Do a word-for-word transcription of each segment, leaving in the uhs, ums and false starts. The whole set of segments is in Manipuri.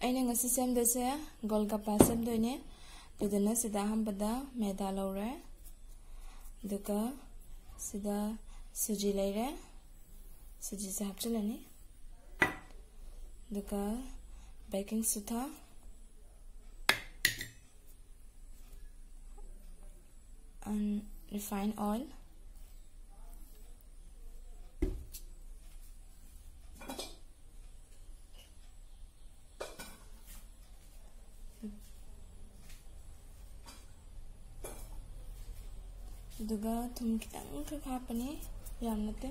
ꯑꯩꯅ ꯉꯁꯤ ꯁꯦꯝꯗꯣꯏꯁꯦ ꯒꯣꯜꯒꯞꯄꯥ ꯁꯦꯝꯗꯣꯏꯅꯦ꯫ ꯑꯗꯨꯗꯨꯅ ꯁꯤꯗ ꯑꯍꯥꯟꯕꯗ ꯃꯦꯗꯥ ꯂꯧꯔꯦ, ꯑꯗꯨꯒ ꯁꯤꯗ ꯁꯨꯖꯤ ꯂꯩꯔꯦ, ꯁꯨꯖꯤꯁꯦ ꯍꯥꯞꯆꯤꯜꯂꯅꯤ, ꯑꯗꯨꯒ baking soda, and refined oil. ꯑꯗꯨꯒ ꯊꯨꯝ ꯈꯤꯇꯪꯈꯛ ꯍꯥꯞꯄꯅꯤ, ꯌꯥꯝ ꯅꯠꯇꯦ꯫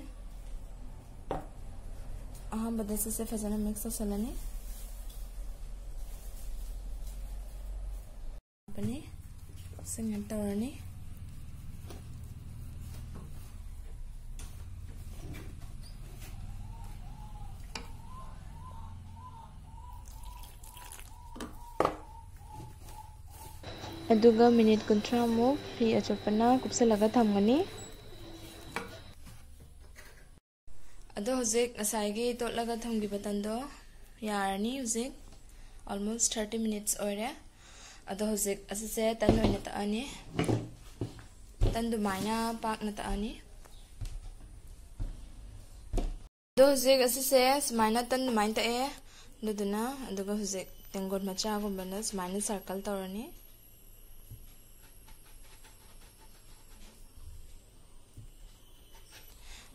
ꯑꯍꯥꯟꯕꯗ ꯁꯤꯁꯦ ꯐꯖꯅ ꯃꯤꯛꯁ ꯇꯧꯁꯜꯂꯅꯤ꯫ ꯍꯥꯞꯄꯅꯤ, ꯁꯤꯡ ꯑꯦꯗ ꯇꯧꯔꯅꯤ꯫ ꯑꯗꯨꯒ ꯃꯤꯅꯤꯠ ꯀꯨꯟꯊ꯭ꯔꯥꯃꯨꯛ ꯐꯤ ꯑꯆꯣꯠꯄꯅ ꯀꯨꯞꯁꯜꯂꯒ ꯊꯝꯒꯅꯤ꯫ ꯑꯗꯣ ꯍꯧꯖꯤꯛ ꯉꯁꯥꯏꯒꯤ ꯇꯣꯠꯂꯒ ꯊꯝꯈꯤꯕ ꯇꯟꯗꯣ ꯌꯥꯔꯅꯤ꯫ ꯍꯧꯖꯤꯛ almost thirty minutes ꯑꯣꯏꯔꯦ꯫ ꯑꯗꯣ ꯍꯧꯖꯤꯛ ꯑꯁꯤꯁꯦ ꯇꯟ ꯑꯣꯏꯅ ꯇꯛꯑꯅꯤ꯫ ꯇꯟ ꯑꯗꯨꯃꯥꯏꯅ ꯄꯥꯛꯅ ꯇꯛꯑꯅꯤ꯫ ꯑꯗꯣ ꯍꯧꯖꯤꯛ ꯑꯁꯤꯁꯦ ꯁꯨꯃꯥꯏꯅ ꯇꯟ ꯑꯗꯨꯃꯥꯏꯅ ꯇꯛꯑꯦ꯫ ꯑꯗꯨꯗꯨꯅ ꯑꯗꯨꯒ ꯍꯧꯖꯤꯛ ꯇꯦꯡꯀꯣꯠ ꯃꯆꯥꯒꯨꯝꯕꯅ ꯁꯨꯃꯥꯏꯅ ꯁꯔꯀꯜ ꯇꯧꯔꯅꯤ꯫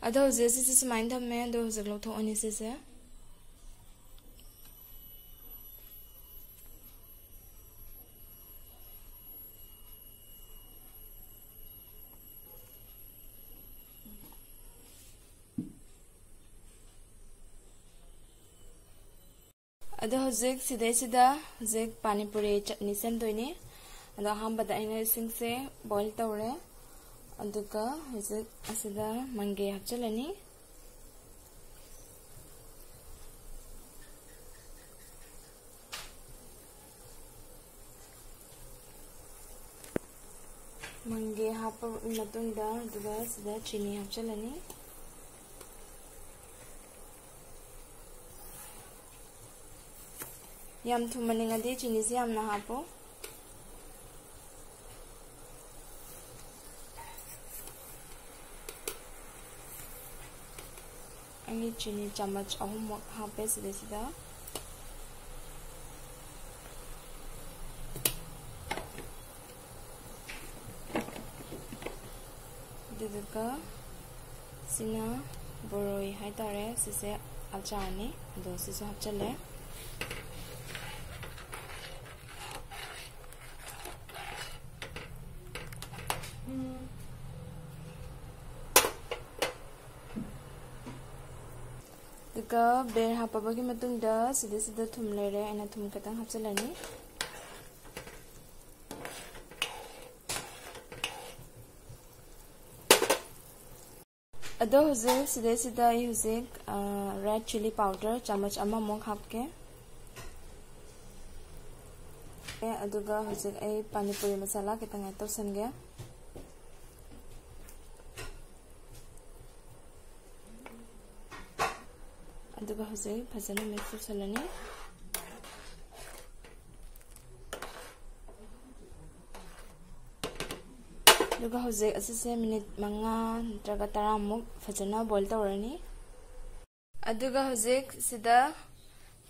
ꯑꯗꯣ ꯍꯧꯖꯤꯛ ꯑꯁꯤꯁꯦ ꯁꯨꯃꯥꯏꯅ ꯊꯝꯃꯦ꯫ ꯑꯗꯣ ꯍꯧꯖꯤꯛ ꯂꯧꯊꯣꯛꯑꯅꯤ ꯁꯤꯁꯦ꯫ ꯑꯗꯣ ꯍꯧꯖꯤꯛ ꯁꯤꯗꯩꯁꯤꯗ ꯍꯧꯖꯤꯛ ꯄꯥꯅꯤꯄꯨꯔꯤ ꯆꯠꯅꯤ ꯁꯦꯝꯗꯣꯏꯅꯤ꯫ ꯑꯗꯣ ꯑꯍꯥꯟꯕꯗ ꯑꯩꯅ ꯏꯁꯤꯡꯁꯦ ꯕꯣꯏꯜ ꯇꯧꯔꯦ, ꯑꯗꯨꯒ ꯍꯧꯖꯤꯛ ꯑꯁꯤꯗ ꯃꯪꯒꯦ ꯍꯥꯞꯆꯤꯜꯂꯅꯤ꯫ ꯃꯪꯒꯦ ꯍꯥꯞꯄ ꯃꯇꯨꯡꯗ ꯑꯗꯨꯒ ꯁꯤꯗ ꯆꯤꯅꯤ ꯍꯥꯞꯆꯤꯜꯂꯅꯤ꯫ ꯌꯥꯝ ꯊꯨꯝꯍꯟꯅꯤꯡꯉꯗꯤ ꯆꯤꯅꯤꯁꯦ ꯌꯥꯝꯅ ꯍꯥꯞꯄꯣ꯫ ꯑꯩ ꯆꯤꯅꯤ ꯆꯥꯃꯁ ꯑꯍꯨꯝꯃꯨꯛ ꯍꯥꯞꯄꯦ ꯁꯤꯗꯩꯁꯤꯗ꯫ ꯑꯗꯨꯗꯨꯒ ꯁꯤꯅ ꯕꯣꯔꯣꯏ ꯍꯥꯏꯇꯥꯔꯦ, ꯁꯤꯁꯦ ꯑꯆꯥꯔꯅꯤ, ꯑꯗꯣ ꯁꯤꯁꯨ ꯍꯥꯞꯆꯜꯂꯦ꯫ ꯑꯗꯨꯒ ꯕꯦꯔ ꯍꯥꯞꯄꯕꯒꯤ ꯃꯇꯨꯡꯗ ꯁꯤꯗꯩꯁꯤꯗ ꯊꯨꯝ ꯂꯩꯔꯦ, ꯑꯩꯅ ꯊꯨꯝ ꯈꯤꯇꯪ ꯍꯥꯞꯆꯤꯜꯂꯅꯤ꯫ ꯑꯗꯣ ꯍꯧꯖꯤꯛ ꯁꯤꯗꯩꯁꯤꯗ ꯑꯩ ꯍꯧꯖꯤꯛ ꯔꯦꯗ ꯆꯤꯂꯤ ꯄꯥꯎꯗꯔ ꯆꯥꯃꯁ ꯑꯃꯃꯨꯛ ꯍꯥꯞꯀꯦ꯫ ꯑꯗꯨꯒ ꯍꯧꯖꯤꯛ ꯑꯩ ꯄꯥꯅꯤꯄꯨꯔꯤ ꯃꯁꯥꯂꯥ ꯈꯤꯇꯪ ꯑꯦꯗ ꯇꯧꯁꯟꯒꯦ꯫ ꯑꯗꯨꯒ ꯍꯧꯖꯤꯛ ꯐꯖꯅ ꯃꯤꯛꯁ ꯇꯧꯁꯜꯂꯅꯤ꯫ ꯑꯗꯨꯒ ꯍꯧꯖꯤꯛ ꯑꯁꯤꯁꯦ ꯃꯤꯅꯤꯠ ꯃꯉꯥ ꯅꯠꯇ꯭ꯔꯒ ꯇꯔꯥꯃꯨꯛ ꯐꯖꯅ ꯕꯣꯏꯜ ꯇꯧꯔꯅꯤ꯫ ꯑꯗꯨꯒ ꯍꯧꯖꯤꯛ ꯁꯤꯗ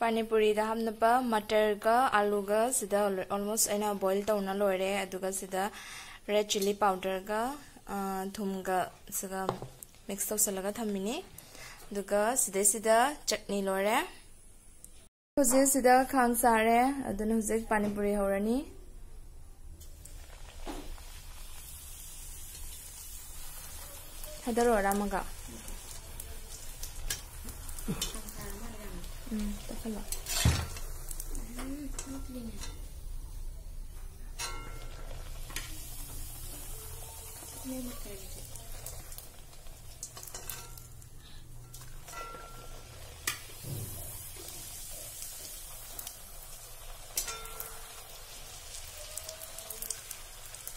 ꯄꯥꯅꯤꯄꯨꯔꯤꯗ ꯍꯥꯞꯅꯕ ꯃꯇꯔꯒ ꯑꯥꯂꯨꯒ ꯁꯤꯗ ꯑꯣꯜꯃꯣꯁ ꯑꯩꯅ ꯕꯣꯏꯜ ꯇꯧꯅ ꯂꯣꯏꯔꯦ꯫ ꯑꯗꯨꯒ ꯁꯤꯗ ꯔꯦꯗ ꯆꯤꯂꯤ ꯄꯥꯎꯗꯔꯒ, ꯑ, ꯊꯨꯝꯒ ꯁꯤꯒ ꯃꯤꯛꯁ ꯇꯧꯁꯜꯂꯒ ꯊꯝꯃꯤꯅꯤ꯫ ꯑꯗꯨꯒ ꯁꯤꯗꯩꯁꯤꯗ ꯆꯠꯅꯤ ꯂꯣꯏꯔꯦ꯫ ꯍꯧꯖꯤꯛ ꯁꯤꯗ ꯈꯥꯡ ꯁꯥꯔꯦ, ꯑꯗꯨꯅ ꯍꯧꯖꯤꯛ ꯄꯥꯅꯤꯄꯨꯔꯤ ꯍꯧꯔꯅꯤ꯫ ꯊꯥꯗꯔꯛꯑꯣꯔꯥ ꯑꯃꯒ? ꯎꯝ, ꯇꯧꯁꯜꯂꯣ꯫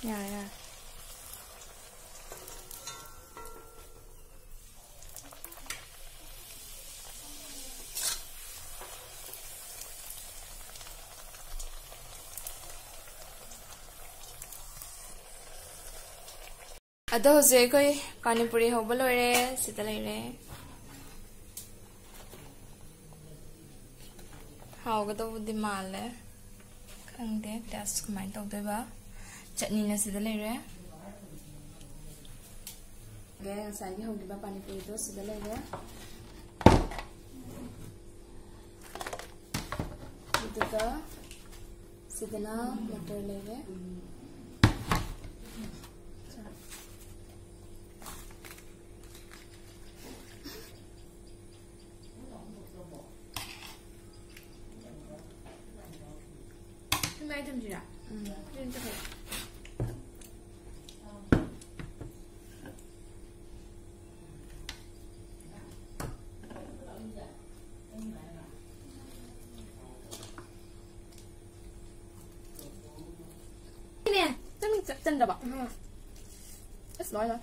ꯌꯥꯔꯦ, ꯌꯥꯔꯦ꯫ ꯑꯗꯣ ꯍꯧꯖꯤꯛ ꯑꯩꯈꯣꯏ ꯄꯥꯅꯤꯄꯨꯔꯤ ꯍꯧꯕ ꯂꯣꯏꯔꯦ, ꯁꯤꯗ ꯂꯩꯔꯦ꯫ ꯍꯥꯎꯒꯗꯧꯕꯗꯤ ꯃꯥꯜꯂꯦ, ꯈꯪꯗꯦ ꯇꯦꯁ ꯀꯃꯥꯏꯅ ꯇꯧꯗꯣꯏꯕ꯫ ꯆꯠꯅꯤꯅ ꯁꯤꯗ ꯂꯩꯔꯦ꯫ ꯉꯁꯥꯏꯒꯤ ꯍꯧꯈꯤꯕ ꯄꯥꯅꯤꯄꯨꯔꯤꯗꯣ ꯁꯤꯗ ꯂꯩꯔꯦ꯫ ꯑꯗꯨꯒ ꯁꯤꯗꯅ ꯃꯇꯔ ꯂꯩꯔꯦ꯫ ꯁꯨꯃꯥꯏꯅ ꯊꯝꯁꯤꯔꯥ? ꯎꯝ꯫ ꯑꯗꯨꯅ ꯆꯠꯈ꯭ꯔꯦ꯫ ꯏꯅꯦ, ꯆꯪ-, ꯆꯪꯗ꯭ꯔꯕꯣ? ꯑꯁ, ꯂꯣꯏ, ꯂꯣꯏ꯫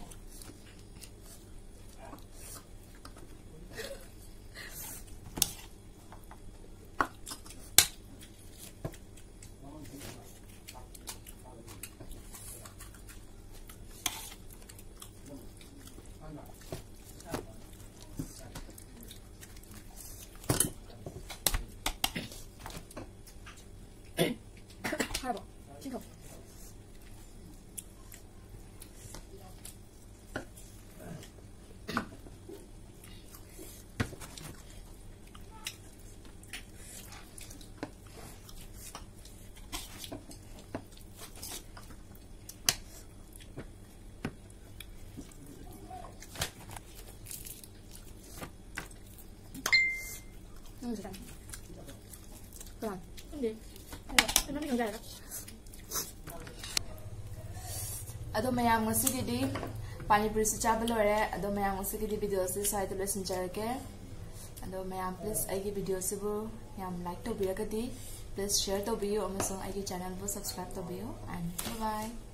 ꯍꯥꯏꯔꯕꯣ? ꯁꯤ ꯊꯝꯃꯣ꯫ ꯅꯪꯁꯨ ꯆꯥꯅꯤꯡꯕ꯭ꯔꯣ? ꯀꯅꯥ? ꯈꯪꯗꯦ꯫ ꯑꯗꯣ ꯃꯌꯥꯝ, ꯉꯁꯤꯒꯤꯗꯤ ꯄꯥꯅꯤꯄꯨꯔꯤꯁꯨ ꯆꯥꯕ ꯂꯣꯏꯔꯦ꯫ ꯑꯗꯣ ꯃꯌꯥꯝ, ꯉꯁꯤꯒꯤꯗꯤ video ꯁꯤ ꯁ꯭ꯋꯥꯏꯗ ꯂꯣꯏꯁꯤꯟꯖꯔꯒꯦ꯫ ꯑꯗꯣ ꯃꯌꯥꯝ, please ꯑꯩꯒꯤ video ꯁꯤꯕꯨ ꯌꯥꯝ like ꯇꯧꯕꯤꯔꯒꯗꯤ please share ꯇꯧꯕꯤꯌꯨ ꯑꯃꯁꯨꯡ ꯑꯩꯒꯤ channel ꯕꯨ subscribe ꯇꯧꯕꯤꯌꯨ꯫ And bye bye꯫